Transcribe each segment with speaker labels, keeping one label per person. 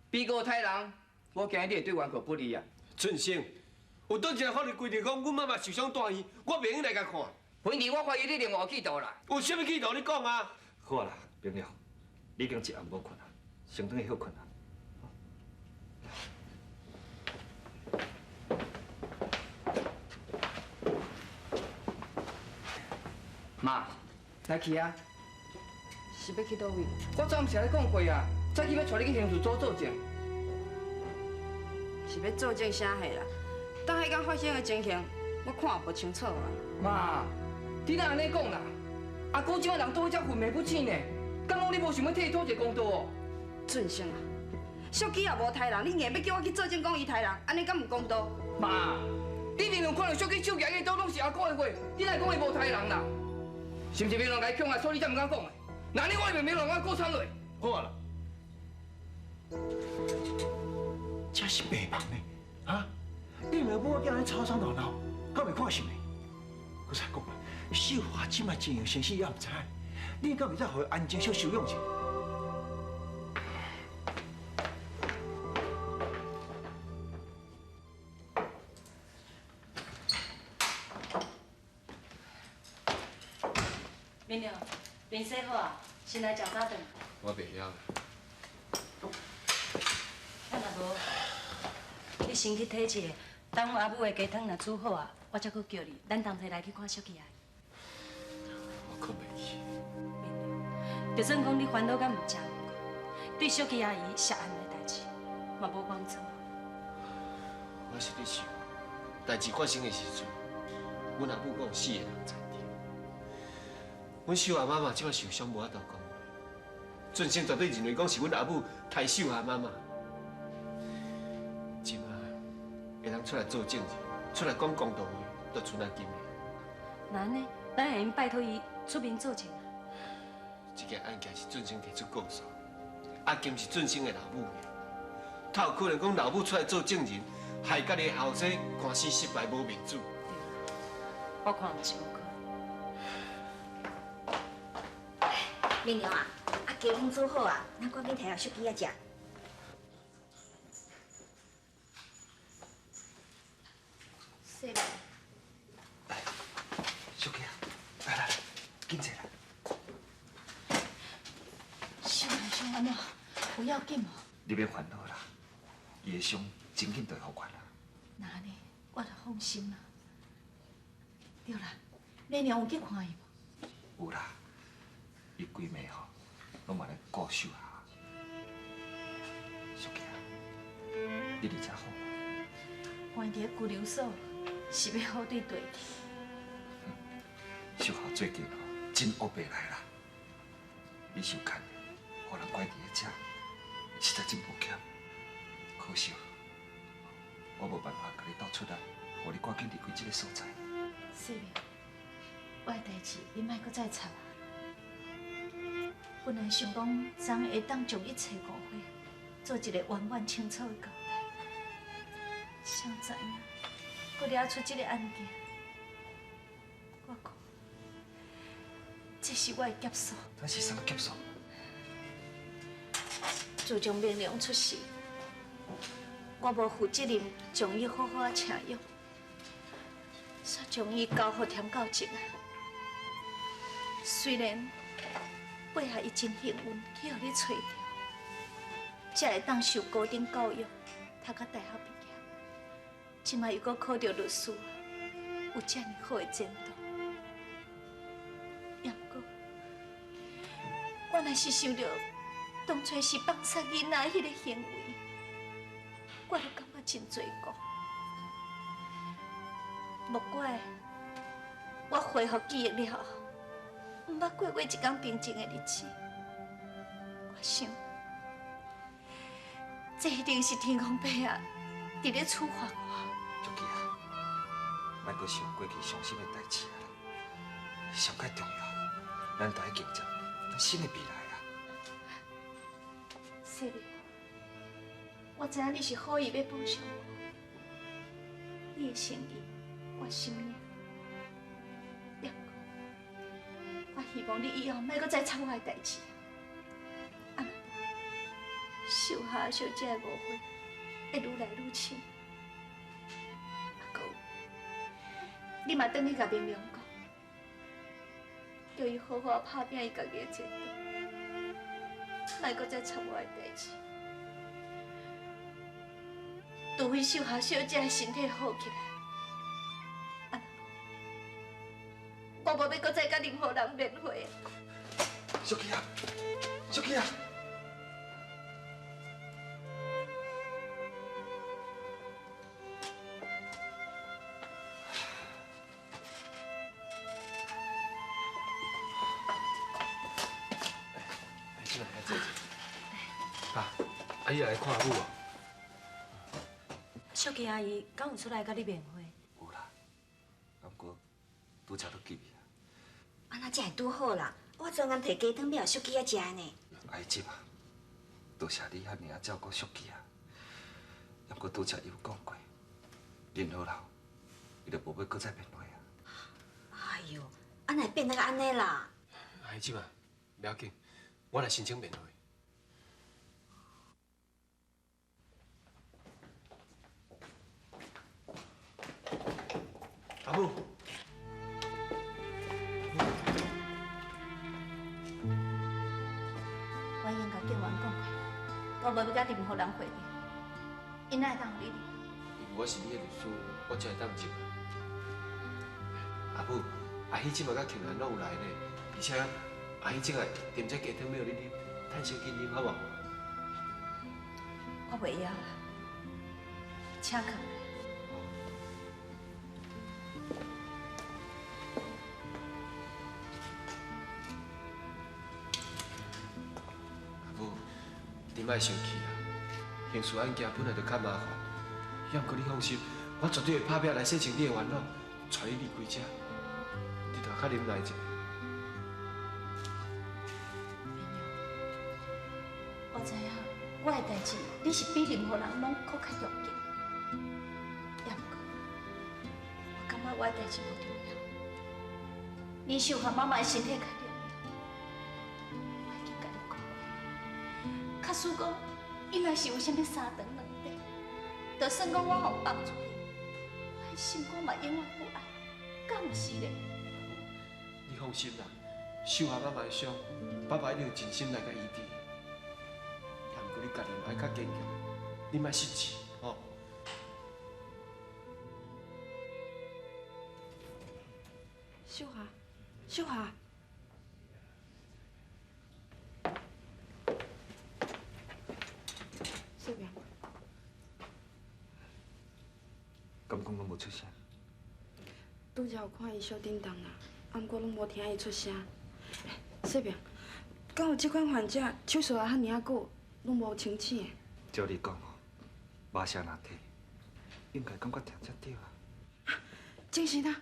Speaker 1: 被告刣人，我驚你會對原告不利啊。
Speaker 2: 俊生，有佗一个法律规定講，阮媽媽受傷住院，我袂用來共看。
Speaker 1: 芬兒，我懷疑你另外有企圖啦。
Speaker 2: 有啥物企圖？你講啊。
Speaker 3: 好啊啦，明了，你已經一暗無睏啊，先轉去歇睏啊。
Speaker 1: 媽，來去啊！
Speaker 4: 是欲去佗位？
Speaker 1: 我早毋是共你講過啊，早起欲帶你去刑事組作證。
Speaker 4: 是欲作證啥貨啦？當彼工發生的情形，我看也無清楚啊。
Speaker 1: 媽，你哪按呢講啦？阿姑這擺人倒遮昏迷不醒呢，敢講你無想欲替伊討一个公道哦？
Speaker 4: 俊生啊，淑姬也無刣人，你硬欲叫我去作證講伊刣人，按呢敢毋公道？
Speaker 1: 媽，你明明看著淑姬手舉的刀攏是阿姑的血，你哪會講伊無刣人啦？是毋是明龍共伊強啊，所以你才毋敢講的？那按呢我會明龍我告慘落。
Speaker 2: 好啊啦。
Speaker 5: 這是白目呢，哈？你老母仔按呢吵吵鬧鬧，敢袂看心呢？閣再講啦，秀華這擺情形，生死也毋知影，你敢袂使予伊安靜小休養一下？
Speaker 6: 明亮，面洗好啊，先來食早頓。
Speaker 2: 我袂曉。
Speaker 6: 啊，若無，你先去體一下，等阮阿母的雞湯若煮好啊，我才閣叫你，咱同齊來去看淑姬阿姨。
Speaker 2: 我睏袂去。
Speaker 6: 明亮，就算講你煩惱甲毋食毋睏，對淑姬阿姨涉案的代誌嘛無幫助。
Speaker 2: 我是咧想，代誌發生的時陣，阮阿母閣有四個人在場。阮秀華媽媽這擺受傷無法度講話，俊生絕對認為講是阮阿母刣秀華媽媽。這擺會當出來做證人，出來講公道話，就賰阿金的。
Speaker 6: 那按呢，咱會用拜託伊出面作證啊？
Speaker 2: 這件案件是俊生提出告訴，阿金是俊生的老母，他有可能講老母出來做證人，害家己的後生官司失敗無面子。
Speaker 6: 我看毋是無可能。
Speaker 7: 明娘啊，啊雞湯煮好啊，咱趕緊提予淑姬仔食。
Speaker 8: 說。
Speaker 3: 淑姬啊，來來來，緊坐啦。
Speaker 8: 秀蘭傷按怎？有要緊無？
Speaker 3: 你免煩惱啦，伊的傷真緊就會復原啦。
Speaker 8: 那按呢，我就放心啦。對啦，美娘有去看伊無？
Speaker 3: 有啦，伊規暝吼，攏嘛咧顧秀霞。淑姬啊，你佇遮好無？
Speaker 8: 關佇咧拘留所，是欲好對綴去。
Speaker 3: 秀霞最近吼真烏白來啦，伊受牽，予人關佇咧遮，實在真抱歉。可惜，我無辦法共你鬥出來，予你趕緊離開這个所在。
Speaker 8: 世明，我的代誌你莫閣再插啊！本來想講，昨會當將一切誤會做一个圓滿清楚的交代，誰知影，閣惹出這个案件。我講，這是我的劫數。
Speaker 3: 這是啥物劫數？
Speaker 8: 自從明良出事，我無負責任將伊好好仔請養，煞將伊交予田教靜啊。雖然背後伊真幸運去予你揣著，才會當受高等教育，讀到大學畢業。這擺又閣考著律師，有遮爾好的前途。也毋過，我若是想著當初是放殺囡仔彼个行為，我就感覺真罪過。莫怪我恢復記憶了後，毋捌過過一工平靜的日子。我想，這一定是天公伯啊，佇咧處罰我。
Speaker 3: 淑姬啊，莫閣想過去傷心的代誌啊啦。上較重要，咱著愛迎接咱新的未來啊！
Speaker 8: 世明，我知影你是好意欲幫助我，你的誠意我心領。也毋過，我希望你以後莫閣再插我的代誌。啊，若無，秀霞小姐的误会会愈来愈深。啊，阁有，你嘛转去共明良讲，叫伊好好拍拼伊家己的前途，莫阁再插我的代志。除非秀霞小姐的身体好起来，啊，若无，我无欲阁再佮任何人面会。
Speaker 3: 淑琪啊，淑琪啊！
Speaker 2: 来，进来，来坐坐。爸，阿姨来看阿母哦。
Speaker 6: 淑琪阿姨敢有出来佮你面会？
Speaker 3: 有啦，不过拄才都记去啊。
Speaker 7: 啊，那才会拄好啦！我专工提鸡汤欲予淑琪仔食呢。
Speaker 3: 阿姊啊，多谢你遐尔啊照顾淑琪啊。不过拄才伊有讲过，任何人，伊就无欲阁再面会啊。
Speaker 7: 哎哟，啊哪会变得按呢啦？
Speaker 2: 阿姊啊，袂要紧，我来申请面会。阿母。
Speaker 8: 我已经共警员讲过，我无欲佮任何人会面，𪜶哪会当予你入？
Speaker 2: 因为我是你的律师，我才会当入。阿母，阿喜这马佮庆兰拢有来呢，而且阿喜这个点这鸡汤欲予你啉，趁小紧啉好无？
Speaker 8: 我袂晓啦，请囥。
Speaker 2: 阿母，你莫生气啦，刑事案件本来就较麻烦，也毋过你放心，我绝对会拍拼来洗清你的烦恼，带你离开这。你著较忍耐一下。
Speaker 8: 我知影，我的代志，你是比任何人拢阁较重要。也毋过，我感觉我的代志无重要，你秀霞妈妈的身体较重要。我已经共你讲过，假使讲伊若是有啥物三长两短，就算讲我予放出去，我的心肝嘛永远不爱，敢毋是咧？
Speaker 2: 你放心啦，秀霞妈妈的伤，爸爸一定尽心来共医治。也毋过你家己嘛爱较坚强，你莫失志吼。
Speaker 4: 秀霞，秀霞，小明，
Speaker 3: 敢讲拢无出声？
Speaker 4: 拄才有看伊小叮当啦，啊，毋过拢无听伊出声。小明，敢有这款患者手术啊遐尔仔久，拢无清醒的？
Speaker 3: 照你讲哦，麻声若退，应该感觉疼才对啊。
Speaker 4: 精神啊！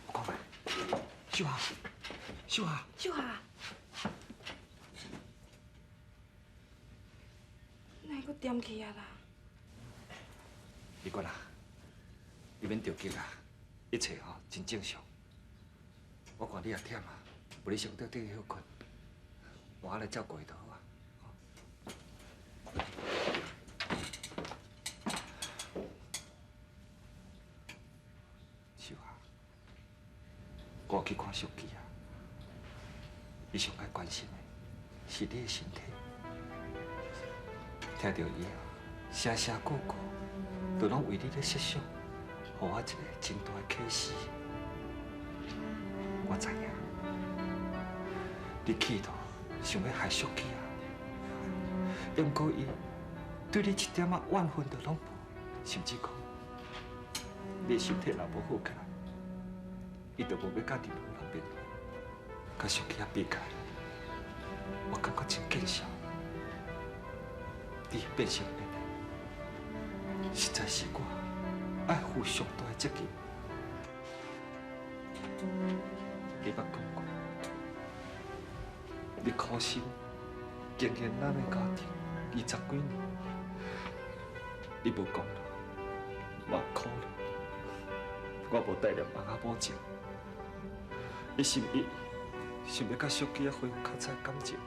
Speaker 3: 我看觅，秀霞，秀霞，
Speaker 4: 秀霞，哪会阁点去啊啦？
Speaker 3: 李官啊，你免着急啊，一切吼真正常。我看你也忝啊，无你先倒转去歇睏，我来照顾伊就好啊。秀霞，我去看淑琪啊，伊上爱关心的是你的身体。听著伊啊，声声句句，都拢为你咧设想，予我一个真大的启示。我知影，你气到想欲害淑琪啊，毋过伊对你一点仔怨恨都拢无，甚至讲，你的身体若无好起来，伊就无欲佮任何人面对。佮淑琪仔比起来，我感觉真见笑。你变成变的，实在是我爱负上大的责任。你捌讲过，你苦心经营咱的家庭20几年，你无功劳，嘛苦劳，我无带念翁仔某情，一心一意想欲佮淑琪仔恢复较早感情。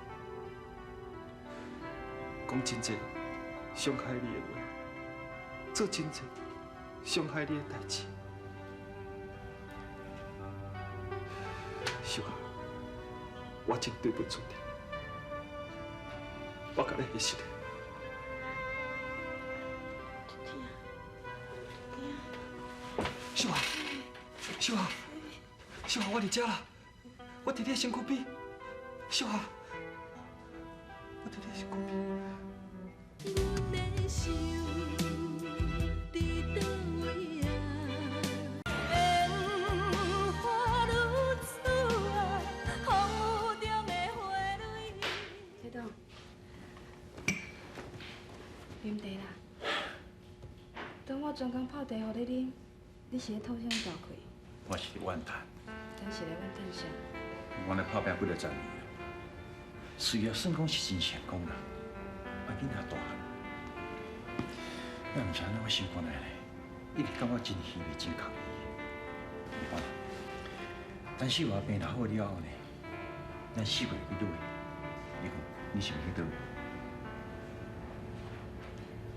Speaker 3: 讲真济伤害你的话，做真济伤害你的代志。秀华，我真对不住你，我共你彼实的。秀华，秀华，秀华，我伫遮啦，我伫你的身躯边。秀华，我伫你的身躯边。
Speaker 4: 启东，啉茶啦。当我专工泡茶予你啉，你是咧吐啥物大气？
Speaker 5: 我是咧怨叹。
Speaker 4: 咱是咧怨叹啥？
Speaker 5: 我咧拍拼几若十年，事业算讲是真成功啦，啊，囡仔大汉，也毋知按怎我心肝内咧，一直感觉真虚伪、真空虚。没办法，等秀华病好了后呢，咱四月去佗位？你讲，你想欲去佗位？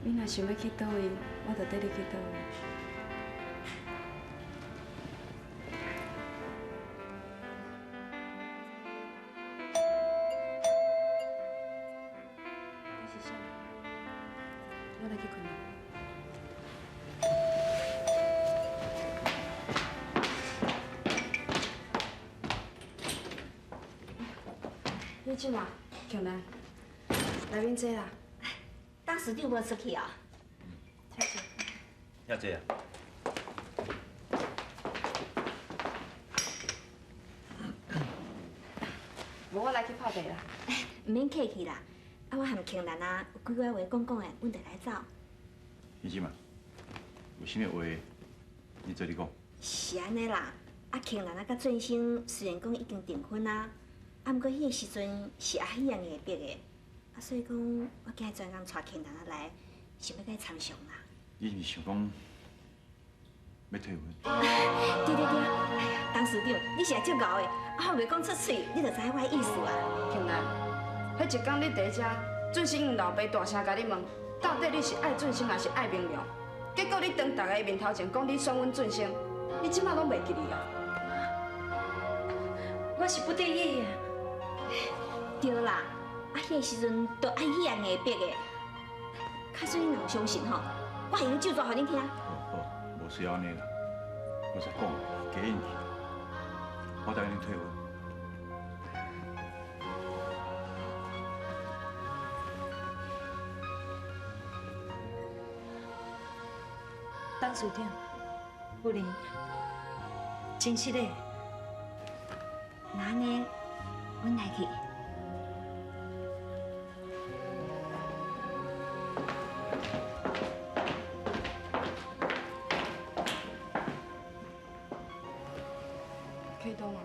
Speaker 4: 你若想欲去佗位，我就缀你去佗位。你是啥人？我来去困。你这嘛，强兰，来免坐啦。
Speaker 7: 董事长无出去哦？
Speaker 4: 请坐。
Speaker 5: 遐济啊？
Speaker 4: 无我来去泡茶啦。
Speaker 7: 毋免客气啦，啊，我和庆兰啊有几句话讲讲的，阮就来走。
Speaker 5: 你这嘛，有啥物话，你做你讲。
Speaker 7: 是按呢啦，啊，庆兰啊，佮俊生虽然讲已经订婚啊，啊，毋过彼个时阵是阿喜啊硬逼的，啊，所以讲我今日专工带庆兰啊来，想欲佮伊参详啦。
Speaker 5: 你是毋是想讲欲退婚？
Speaker 7: 对对对，哎呀，董事长，你是也足𠢕的，啊，我袂讲出喙，你就知影我的意思啊。
Speaker 4: 庆兰，彼一工你伫遮，俊生𪜶老爸大声共你问，到底你是爱俊生还是爱明良？结果你当大家面头前讲你选阮俊生，你这马拢袂记哩啊？
Speaker 6: 我是不得已的。
Speaker 7: 对啦，啊，彼个时阵就爱彼样硬逼的，假使你若毋相信吼，我会用咒煞予恁听。
Speaker 5: 好，好，无需要按呢啦。我再讲，加应去，我答应恁退婚。
Speaker 6: 董事长，夫人，真实的。
Speaker 7: 那按呢，阮来去。
Speaker 4: 启东啊，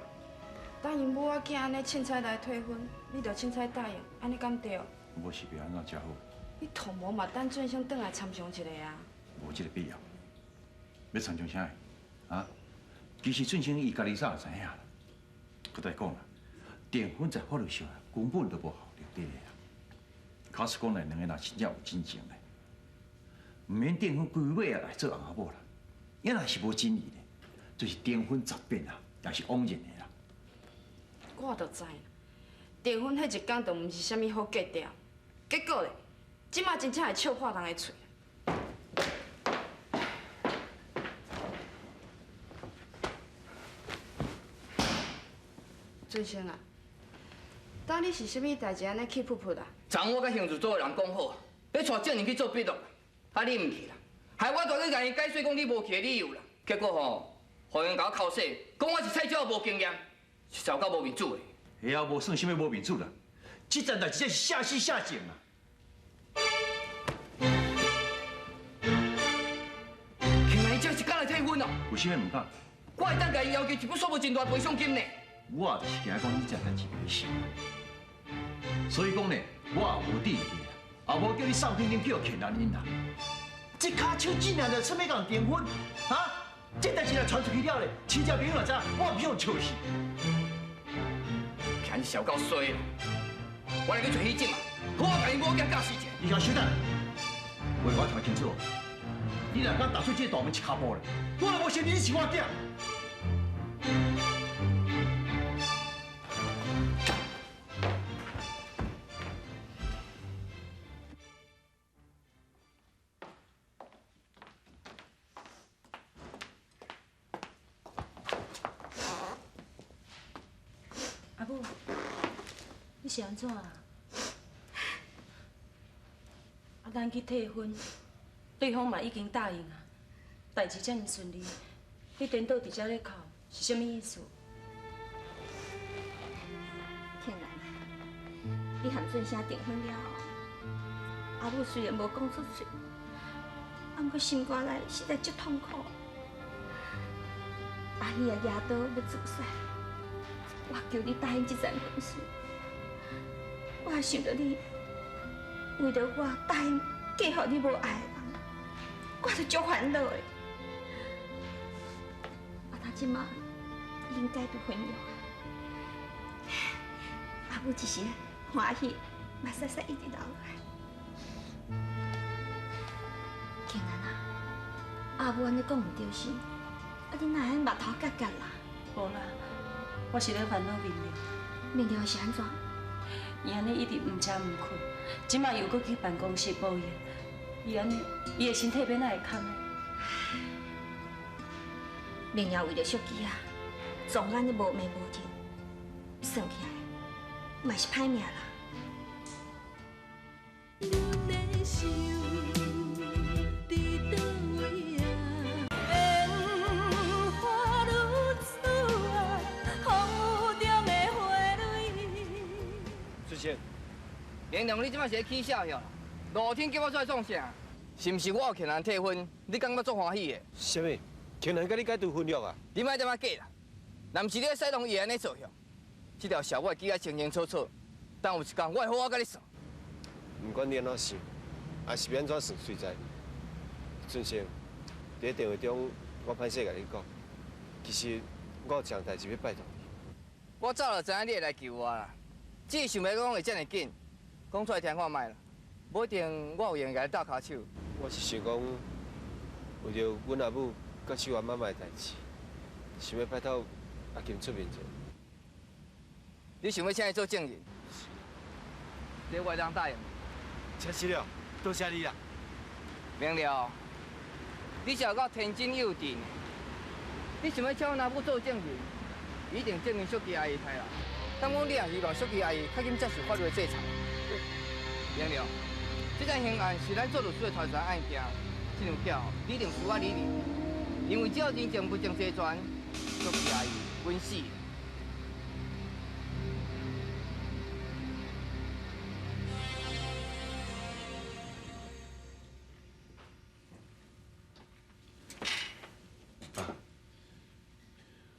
Speaker 4: 答应母仔囝按呢凊彩来退婚，你就凊彩答应，按呢敢对？
Speaker 5: 无是袂按怎才好。
Speaker 4: 你托无嘛等俊生转来参详一下啊。
Speaker 5: 无这个必要。欲参详啥？啊？其实俊生伊家己早就知影啦。阁再讲啦，订婚在法律上根本就无效力的啦。假使讲来两个若真正有真情咧，毋免订婚规尾啊来做翁仔某啦。也若是无真意咧，就是订婚十变啊，也是枉然的啦。
Speaker 4: 我就知啦，订婚彼一工就毋是啥物好格调，结果咧，这马真正会笑破人的喙。俊生啊，当你是啥物代志按呢气噗噗啊？
Speaker 1: 昨昏我佮刑事组的人讲好，欲带证人去做笔录，啊你毋去啦，害我蹛去共𪜶解释讲你无去的理由啦。结果吼，予𪜶共我口说，讲我是菜鸟无经验，实在有够无面子的。
Speaker 5: 会晓无算啥物无面子啦，这件代志才是下死下贱啊！
Speaker 1: 庆兰伊这是敢来退婚哦？
Speaker 5: 有啥物毋敢？
Speaker 1: 我会当共伊要求一笔数目真大赔偿金呢。
Speaker 5: 我就是惊讲你这代志袂成，所以讲呢，我也无质疑你啦，也无叫你送聘金叫庆兰𪜶啦。这跤手竟然就出欲共订婚，啊？这代志若传出去了咧，亲戚朋友若知，我毋想笑死。
Speaker 1: 庆是够衰啦！我来去揣彼种啊，好好共伊某囝教示一下。
Speaker 5: 你共我稍等，话我听清楚，你若敢踏出这个大门一跤步咧，我就无承认你是我囝。
Speaker 6: 阿母，你是按怎啊？啊，咱去退婚，对方嘛已经答应啊，代志遮尔顺利，你颠倒伫遮咧哭，是啥物意思？
Speaker 7: 天兰，你和俊生订婚了后，阿母虽然无讲出嘴，啊，毋过心肝内实在足痛苦。阿喜啊，举刀欲自杀，我求你答应这层婚事，我也想著你。为著我答应嫁予你无爱的人，我就足烦恼的。啊，他这马已经解除婚约，阿母一时欢喜，目屎屎一直流落来。庆兰啊，阿母按呢讲毋著是，啊你哪会目头结结啦？
Speaker 6: 无啦，我是咧烦恼明亮。
Speaker 7: 明亮是按怎？
Speaker 6: 伊按呢一直毋食毋睏，这马又阁去办公室无闲，伊按呢，伊的身体欲哪会堪呢？
Speaker 7: 明耀为著淑姬啊，总按呢无名无份，算起来嘛是歹命啦。
Speaker 1: 明亮，你这马是咧起痟哟？露天叫我出来创啥？是毋是我有庆兰退婚，你感觉足欢喜的？
Speaker 2: 啥物？庆兰佮你解除婚约啊？
Speaker 1: 你莫这么假啦！若毋是你咧使弄伊按呢做哟，这条线我会记得清清楚楚。等有一天，我会好好佮你算。
Speaker 2: 毋管你按怎想，抑是欲按怎算，随在你。俊生，伫咧电话中，我歹势共你讲，其实我有一项代志欲拜托你。
Speaker 1: 我早就知影你会来求我啦，只是想袂讲会遮尔紧。讲出来听看觅啦，无一定我有闲共你斗跤手。
Speaker 2: 我是想讲，为著阮阿母佮秀华妈妈的代志，想欲拜托阿金出面一下。
Speaker 1: 你想欲请伊做证人？这我会当答应。
Speaker 2: 真是了，多谢你啦。
Speaker 1: 明了，你是有够天真幼稚呢。你想欲请阮阿母做证人，一定证明淑姬阿姨刣啦。但讲你也希望淑姬阿姨较紧接受法律的制裁。明了，这件刑案是咱做律师的传承案件，这张票你一定需要理理，因为只要人证物证齐全，淑姬阿姨稳死。
Speaker 2: 爸，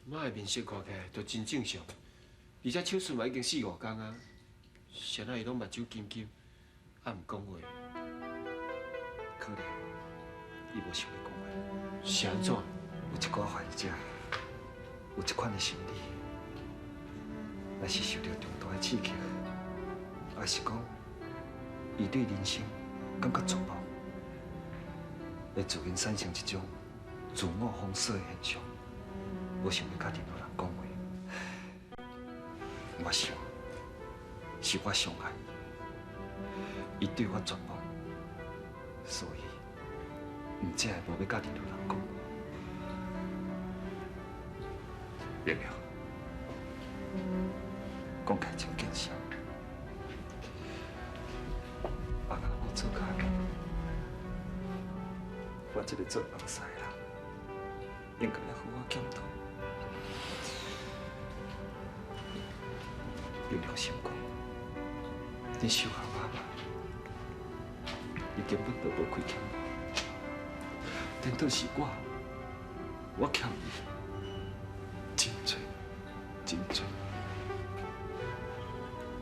Speaker 2: 妈的面色看起来都真正常，而且手术嘛已经四五工啊，啥人伊拢目睭金金，啊毋讲话。
Speaker 3: 可能伊无想欲讲话。
Speaker 2: 是按怎？
Speaker 3: 有一寡患者有这款的心理，若是受著重大的刺激，抑是讲伊对人生感觉绝望，会自然产生一种自我封锁的现象，无想欲佮任何人讲话。我想，是我伤害伊，伊对我绝望，所以毋才会无欲佮任何人讲。明了，讲起来真见笑。阿阿母做较紧，我这个做翁婿的人，应该要好好检讨。凭良心讲，恁秀华妈妈，伊根本就无亏欠我，颠倒是我，我欠伊真济真济。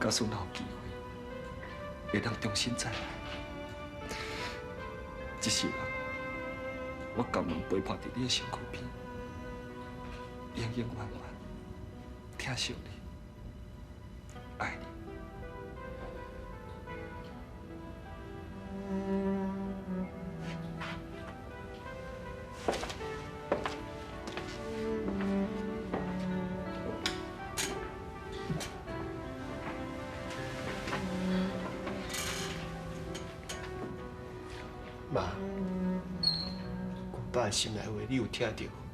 Speaker 3: 假使有机会，会当重新再来，这世人，我甘愿陪伴伫你的身躯边，永永远远疼惜你。爱你。
Speaker 2: 妈，阮爸心内话你有听著无？